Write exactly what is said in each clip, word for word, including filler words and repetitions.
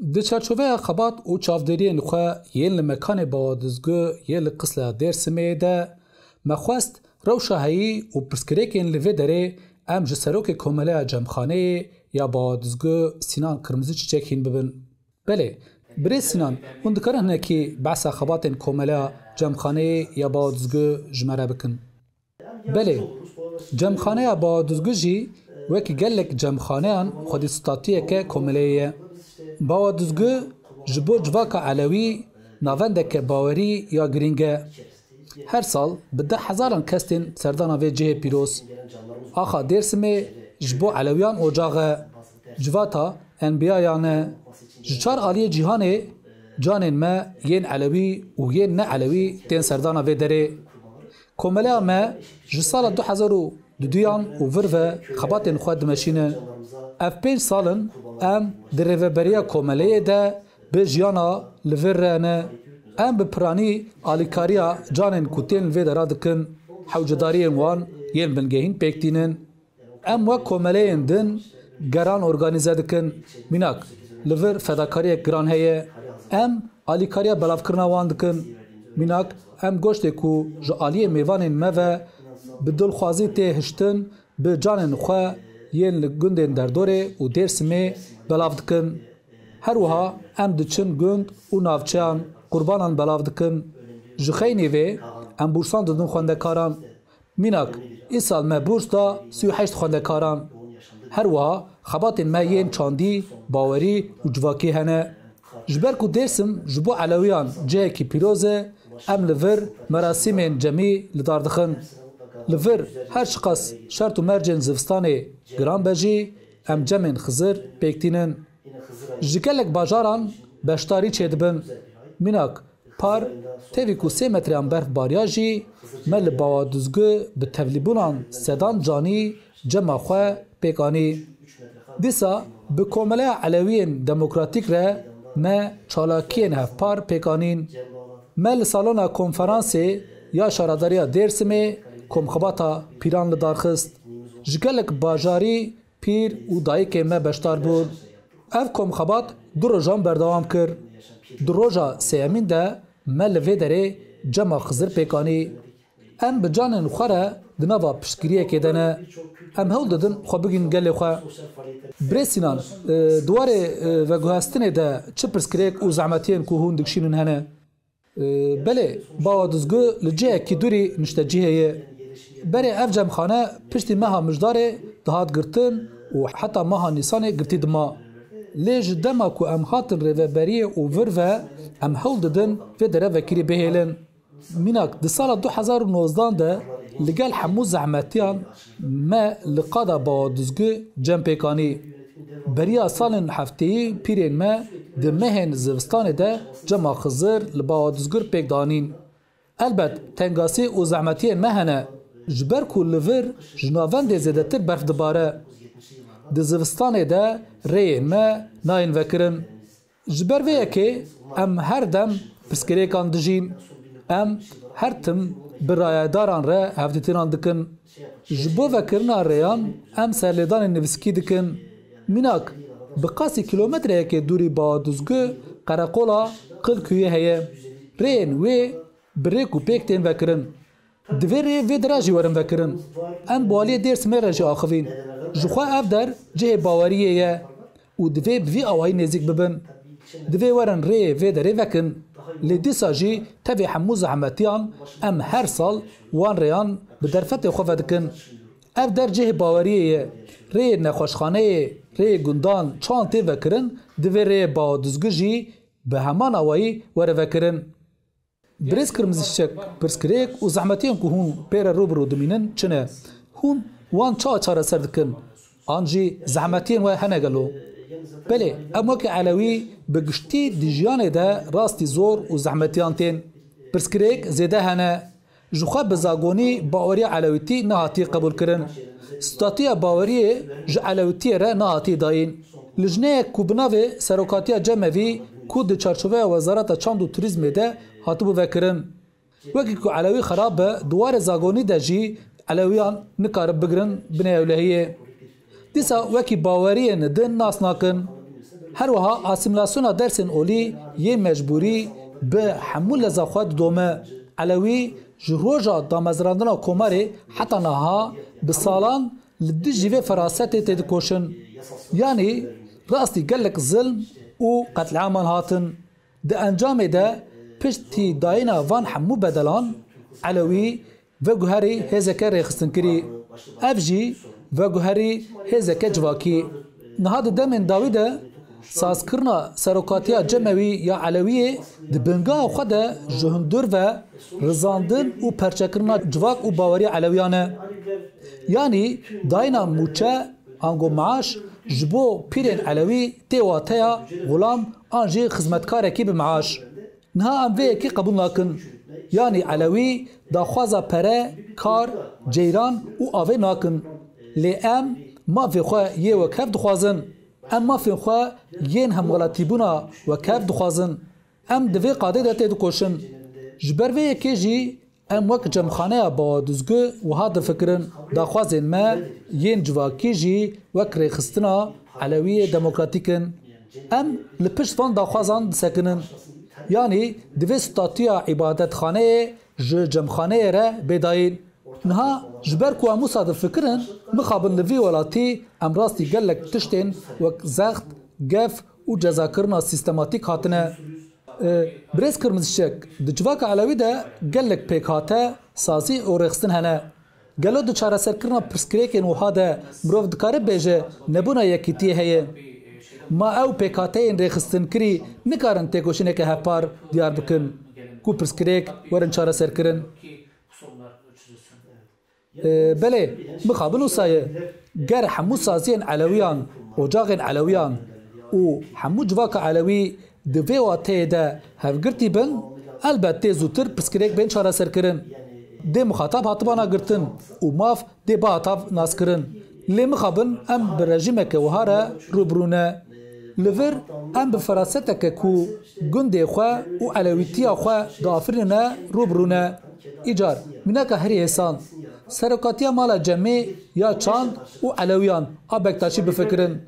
Di çarçoveya xebat û çavdêriyên xwe yên li mekanê Bawa Duzgu yê li Qisleya Dêrsimê de me xwest rewşa heyî û pirsgirêkên li vê derê em ji serokê Komeleya Cemxaneyê ya Bawa Duzgu Sînan Kırmızı Çiçek hîn bibin. Belê, birêz Sînan, hûn dikarin hinekî behsa xebatên Komeleya Cemxaneyê ya Bawa Duzgu ji me re bikin? Belê, Cemxaneya Bawa Duzgu jî wekî gelek cemxaneyan xwedî statuyeke komeleyê ye. Bawa Duzgu ji bo civaka Elewî navendeke bawerî ya girîng e. Her sal bi deh hezaran kes tên serdana vê cihê pîroz. Axa Dêrsimê ji bo Elewiyan ocax e. Civata enbiyayan e. Ji çar aliyê cîhanê canên me yên Elewî û yên ne Elewî tên serdana vê derê. Komeleya me ji sala du hezar û duduyan û vir ve xebatên xwe dimeşîne. Ev pênc sal in em di rêveberiya komeleyê de bi jiyana li vir re ne. Em bi piranî alîkariya canên ku tên li vê dera dikin, hewcedariyên wan yên bingehîn pêk tînin. Em wek komeleyên din geran organîze dikin. Mînak, li vir fedakariyek giran heye. Em alîkariya belavkirina wan dikin. Mînak, em goştê ku ji aliyê mêvanên me ve bi dilxwazî tê hiştin, bi canên xwe yên li gundên derdorê û Dêrsimê belav dikin. Her wiha em diçin gund û navçeyan qurbanan belav dikin. Ji xeynî vê em bûrsan didin xwendekaran. Mînak, îsal me bûrs da sî û heşt xwendekaran. Her wiha xebatên me yên çandî, bawerî û civakî hene. Ji ber ku Dêrsim ji bo Elewiyan cihekî pîroz e, em li vir merasîmên cemî li dar dixin. Li vir her çiqas şert û mercên zivistanê giran be jî, em cemên Xizir pêk tînin. Ji gelek bajaran beşdarî çêdibin. Mînak, par, tevî ku sê metreyan berf bariya jî, me li Bawa Duzgu bi tevlîbûnan sedan canî cema xwe pêk anî. Dîsa bi Komeleya Elewiyên Demokratîk re me çalakiyên hevpar pêk anîn. Me li salona konferansê ya Şaredariya Dêrsimê komxebata pîran li dar xist. Ji gelek bajarî pîr û dayikên me beşdar bûn. Ev komxebat du rojan berdewam kir. Di roja sêyemîn de me li vê derê cema Xizir pêk anî. Em bi canên xwe re di nava piştgiriyekê de ne. Em hewl didin xwe bigihînin gelê xwe. Birêz Sînan, e, di warê, e, veguhestinê de çi pirsgirêk û zehmetiyên ku hûn dikişînin hene? E, belê, Bawa Duzgu li cihekî dûrî niştecihê ye. Berê ev cemxane piştî meha Mijdarê dihat girtin û heta meha Nîsanê girtî dima. Lê ji dema ku em hatin rêveberiyê û vir ve em hewl didin vê dere vekirî bihêlin. Mînak, di sala du hezar û nozdan de li gel hemû zehmetiyan me li qada Bawa Duzgu cem pêk anî. Beriya salên hefteyî pîrên me di mehên zivistanê de cema Xizir li Bawa Duzgur pêk danîn. Elbet tengasî û zehmetiyên me hene, ji ber ku li vir ji navendê zêdetir berf dibare. Di zivistanê de rêyên me nayên vekirin. Ji ber vê yekê em her dem pirsgirêkan dijîn. Em her tim bi rayedaran re hevdîtinan dikin. Ji bo vekirina rêyan em serlêdanên nivîskî dikin. Mînak, bi qasî kîlometreyekê dûrî Bawa Duzgu qereqola Qilkuyê heye. Rêyên wê bi rêk û pêk tên vekirin. Divê rê vê dera jî werin vekirin. Em bi aliyê Dêrsimê re jî axivîn. Jixwe ev der cihê baweriyê ye û divê bi vî awayî nêzîk bibin. Divê werin rê vê derê vekin. Lê dîsa jî tevî hemû zehmetiyan em her sal wan rêyan bi derfetê xwe vedikin. Ev der cihê baweriyê ye. Rêyê nexweşxaneyê, rêyê gundan, çan tê vekirin, divê rêyê Bawa Duzgu jî bi heman awayî were vekirin. Birêz Kırmızı Çiçek, pirsgirêk û zehmetiyên ku hûn pê re rû bi rû dimînin çi ne? Hûn wan çawa çareser dikin? An jî zehmetiyên we hene gelo? Belê, em weke Elewî bi giştî di jiyanê de rastî zor û zehmetiyan tên. Pirsgirêk zêde hene. Jixwe bi zagonî baweriya Elewîtî nehatî qebûlkirin. Statuya baweriyê ji Elewîtiyê re nehatî dayîn. Lijneyek ku bi navê Serokatiya Cemevî ku di çarçoveya Wezareta Çand û Turîzmê de hatibû vekirin. Wekî ku Elewî xerab be, di warê zagonî de jî Elewiyan nikarin bigirin binê ewlehiyê. Dîsa wekî baweriyên din nas nakin. Her wiha asîmîlasyona dersên olî yên mecbûrî bi hemû leza xwe didome. Elewî ji roja damezrandina komarê heta niha bi salan li dijî vê ferasetê têdikoşin. Yanî rastî gelek zilm û qetliaman hatin. Di encamê de piştî dayîna van hemû bedelan, Elewî veguherî hêzeke rêxistinkirî. Ev jî veguherî hêzeke civakî. Niha di demên dawî de sazkirina serokatiya cemewî ya Elewiyê di bingeha xwe de ji hundir ve rizandin û perçekirina civak û baweriya Elewiyan e. Yanî dayîna mûçe ango maaş ji bo pîrên Elewî tê wateya xulam an jî xizmetkarekî bi maaş. Niha em vê yekê qebûl nakin. Yanî Elewî daxwaza pere, kar, ceyran û avê nakin. Lê em mafê xwe yê wekhev dixwazin. Em mafên xwe yên hemwelatîbûna wekhev dixwazin. Em di vê qadê de têdikoşin. Ji ber vê yekê jî em wek Cemxaneya Bawa Duzgu wiha difikirin, daxwazên me yên civakî jî wek rêxistina Elewiyê demokratîk in. Em li pişt van daxwazan disekinin. Yanî divê statûya îbadetxaneyê ji cemxaneyê re bê dayîn. Niha ji ber ku em wisa difikirin, mixabin li vî welatî em rastî gelek tiştên wek zext, gef û cezakirina sîstematîk hatine. E, Birêz Kirmizçek, di civaka Elewî de gelek pêkhate, sazî û rêxistin hene. Gelo di çareserkirina pirsgirêkên wiha de mirov dikare bêje nebûna yekîtiyê heye? Ma ew pêkhateyên rêxistinkirî nikarin têkoşîneke hevpar diyar bikin ku pirsgirêk werin çareserkirin? E, belê, mixabin wisa ye. Ger hemû saziyên Elewiyan, ocaxên Elewiyan û hemû civaka Elewî di vê wateyê de hevgirtî bin, elbet tê zûtir pirsgirêk bên çareserkirin. Dê mixatab hatibana girtin û maf dê bihatav naskirin. Lê mixabin em bi rejîmeke wiha re rû bi rû ne. Li vir em bi feraseteke ku gundê xwe û elewîtiya xwe diafirîne rû bi rû ne. Îcar, mînaka herî hêsan, serokatiya mala Cemê ya çand û Elewiyan a Bektaşî bifikirin.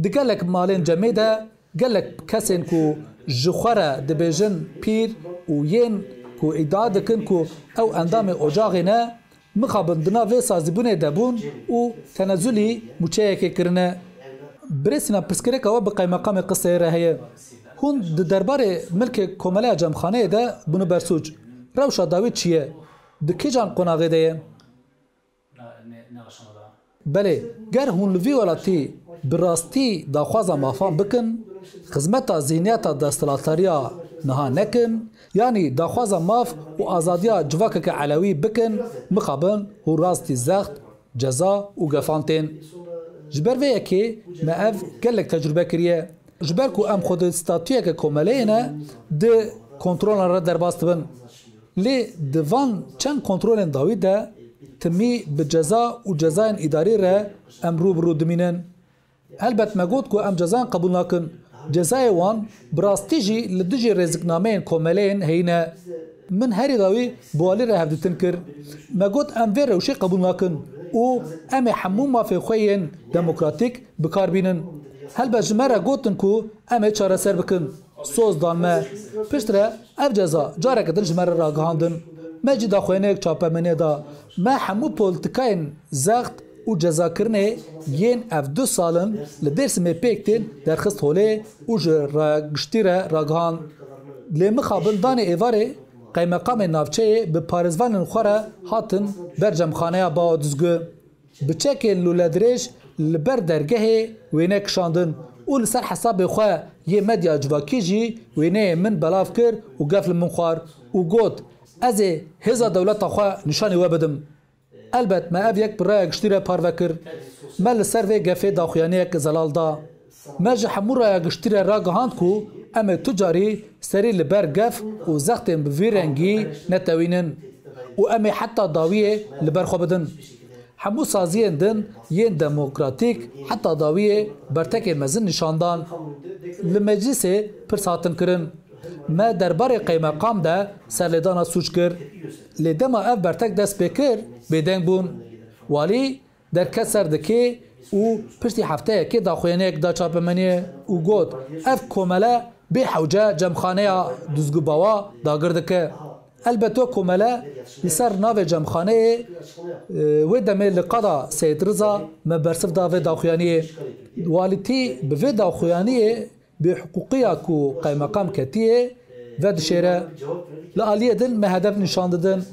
Di gelek malên Cemê de gelek kesên ku ji xwe re dibêjin pîr û yên ku îdia dikin ku ew endamê ocaxê ne, mixabin di nav vê sazîbûnê de bûn û tenezulî mûçeyekê kirine. Birêz Sînan, pirsgirêka we bi qeymeqamê Qisteyê re heye. Hûn di derbarê milkê Komeleya Cemxaneyê de bûne bersûc. Rewşa dawî çi ye? Di kîjan qonaxê de ye? Belê, ger hûn li vî welatî bi rastî daxwaza mafan bikin, xizmeta zîhniyeta desthilatdariya niha nekin, yanî daxwaza maf û azadiya civakeke Elewî bikin, mixabin hûn rastî zext, ceza û gefan tên. Ji ber vê yekê me ev gelek tecrûbe kiriye. Ji ber ku em xwe di statûyeke komeleyê ne, di kontrolan re derbas dibin. Lê di van çend kontrolên dawî de timî bi ceza û cezayên îdarî re em rû bi rû dimînin. Helbet me got ku em cezayên qebûl nakin. Cezayê wan bi rastî jî li dijî rêziknameyên komeleyên heyî ne. Min herî dawî bi walî re hevdîtin kir. Me got em vê rewşê qebûl nakin û em ê hemû mafên xwe yên demokratîk bi kar bînin. Helbet ji me re gotin ku em ê çareser bikin. Soz dan me. Piştre ev ceza careke din ji me re ragihandin. Me jî daxuyaniyek çapemeniyê da. Me hemû polîtîkayên zext û cezakirinê yên ev du sal in li Dêrsimê pêk tên derxist holê û ji raya giştî re ragihand. Lê mixabin danê êvarê qeymeqamên navçeyê bi parêzvanên xwe re hatin ber Cemxaneya Bawa Duzgu. Bi çekên lûledirêj li ber dergehê wêne kişandin û li ser hesabê xwe yê medya civakî jî wêneyê min belav kir û gef li min xwar û got, "Ez ê hêza dewleta xwe nîşanî we bidim." Elbet me ev yek bi raya giştî re parve kir. Me li ser vê gefê daxuyaniyek zelal da. Me ji hemû raya giştî re ragihand ku em ê tu carî serî li ber gef û zextên bi vî rengî netewînin û em ê heta dawiyê li ber xwe bidin. Hemû saziyên din yên demokratîk heta dawiyê bertekê mezin nîşan dan. Li meclîsê pirs hatin kirin. Me derbarê qeymeqam de serlêdana sûc kir. Lê dema ev bertek dest pê kir, bêdeng bûn. Walî derket ser dikê û piştî hefteyekê daxuyaniyek da çapemeniyê û got, ev komele bê hewce cemxaneya Duzgubawa dagir dike. Elbet wek komele li ser navê cemxaneyê, e, wê demê li qada Seyid Riza me bersiv da vê daxuyaniyê. Walîtî bi vê daxuyaniyê bêhiqûqiya ku qeymeqam ketiye vedişêre. Li aliyê din me hedef nîşan didin.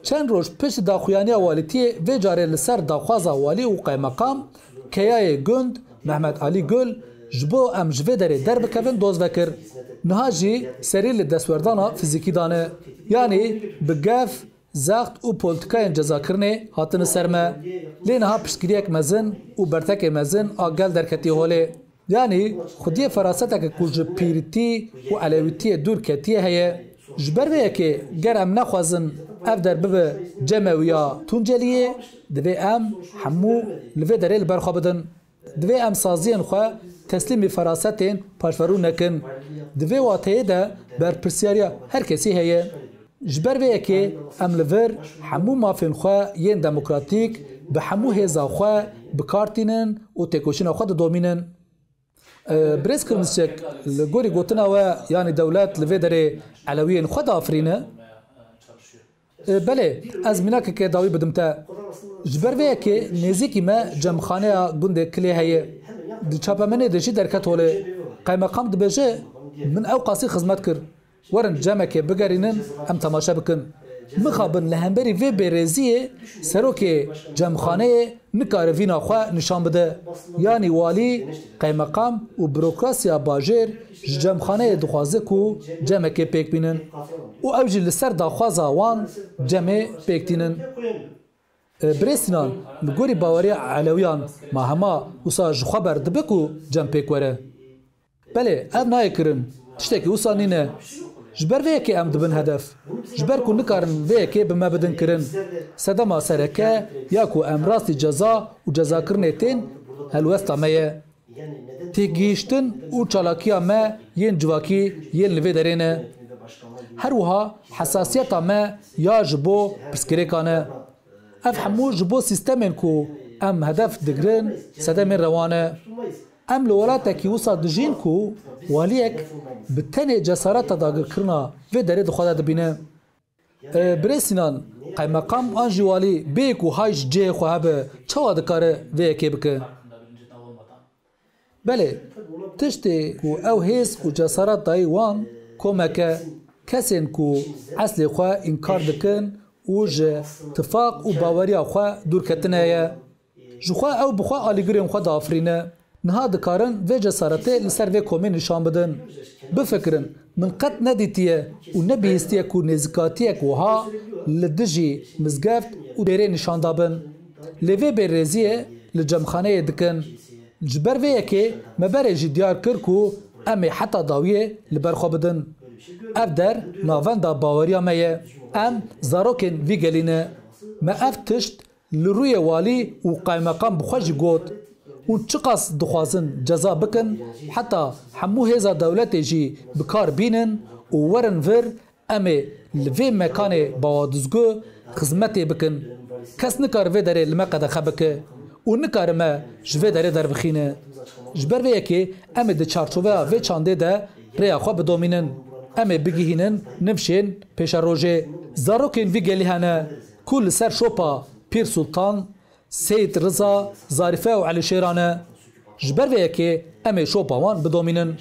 Çend roj pişt daxuyaniya walîtiyê vê carê li ser daxwaza walî û qeymeqam keyayê gund Mehmet Alî Gul ji bo em ji vê derê derbikevin doz vekir. Niha jî serî li destwerdana fizîkî dane. Yanî bi gef, zext û polîtîkayên cezakirinê hatine ser me. Lê niha piştgiriyek mezin û bertekê mezin a gel derketiye holê. Yanî xwediyê feraseteke ku ji pîrîtî û elewîtiyê dûr ketiye heye. Ji ber vê yekê ger em nexwazin ev der bibe Cemewiya Tunceliyê, divê em hemû li vê derê li ber xwe bidin. Divê em saziyên xwe teslîmî ferasetên paşverû nekin. Di vê wateyê de berpirsiyariya her kesî heye. Ji ber vê yekê em li vir hemû mafên xwe yên demokratîk bi hemû hêza xwe bi kar tînin û têkoşîna xwe didomînin. E, Birêz Kirmizçek, li gorî gotina we, yanî dewlet li vê derê elewiyên xwe diafirîne? E, belê, ez mînakeke dawî bidim te. Ji ber vê yekê nêzîkî me cemxaneya gundê Kilê heye. Di çapemenê de jî derket holê. Qeymeqam dibêje, min ew qasî xizmet kir. Werin cemekê bigerînin, em temaşe bikin. Mixabin li hemberî vê bêrêziyê serokê cemxaneyê nikare vîna xwe nîşan bide. Yanî walî, qeymeqam û burokrasiya bajêr ji cemxaneyê dixwaze ku cemekê pêk bînin û ew jî li ser daxwaza wan cemê pêk tînin. E, Birêz Sinan, li gorî baweriya Elewiyan, ma hema wisa ji xwe ber dibe ku cem pêk were? Belê, ev nayê kirin. Tiştekî wisa nîne. Ji ber vê yekê em dibin hedef. Ji ber ku nikarin vê yekê bi me bidin kirin. Sedema sereke ya ku em rastî ceza û cezakirinê tên helwesta me ye. Têgihiştin û çalakiya me yên civakî yên li vê derê ne. Her wiha hesasiyeta me ya ji bo pirsgirêkan e. Ev hemû ji bo sîstemên ku em hedef digirin, sedemên rewan e. Em li welatekî wisa dijîn ku waliyek bi tenê cesareta dagirkirina vê derê di xwe de dibîne. E, Birêz Sinan, qeymeqam an jî walî bê ku hay ji cihê xwe hebe, çawa dikare vê yekê bike? Belê, tiştê ku ew hêz û cesaret dayî wan, komek e, kesên ku eslê xwe înkar dikin û ji tifaq û baweriya xwe dûr ketine ye. Ji xwe ew bi xwe alîgirên xwe diafirîne. Niha dikarin vê cesaretê li ser vê komê nîşan bidin. Bifikirin, min qet nedîtiye û nebihîstiye ku nêzîkatiyek wiha li dijî mizgeft û dêrê nîşan dabin. Lê vê bêrêziyê li cemxaneyê dikin. Ji ber vê yekê me berê jî diyar kir ku em ê heta dawiyê li ber xwe bidin. Ev der navenda baweriya me ye. Em zarokên vî gelî ne. Me ev tişt li rûyê walî û qaymeqam bi xwe jî got. Hûn çiqas dixwazin ceza bikin, heta hemû hêza dewletê jî bi kar bînin û werin vir, em ê li vê mekanê bawadizgu xizmetê bikin. Kes nikare vê derê li me qedexe bike û nikare me ji vê derê derbixîne. Ji ber vê yekê em ê di çarçoveya vê çandê de rêya xwe bidomînin. Em ê bigihînin nifşên pêşerojê. Zarokên vî gelî hene ku li ser şopa Pîr Sultan, Seyîd Riza, Zarîfe û Elîşêra ne. Ji ber vê yekê em ê şopa wan bidomînin.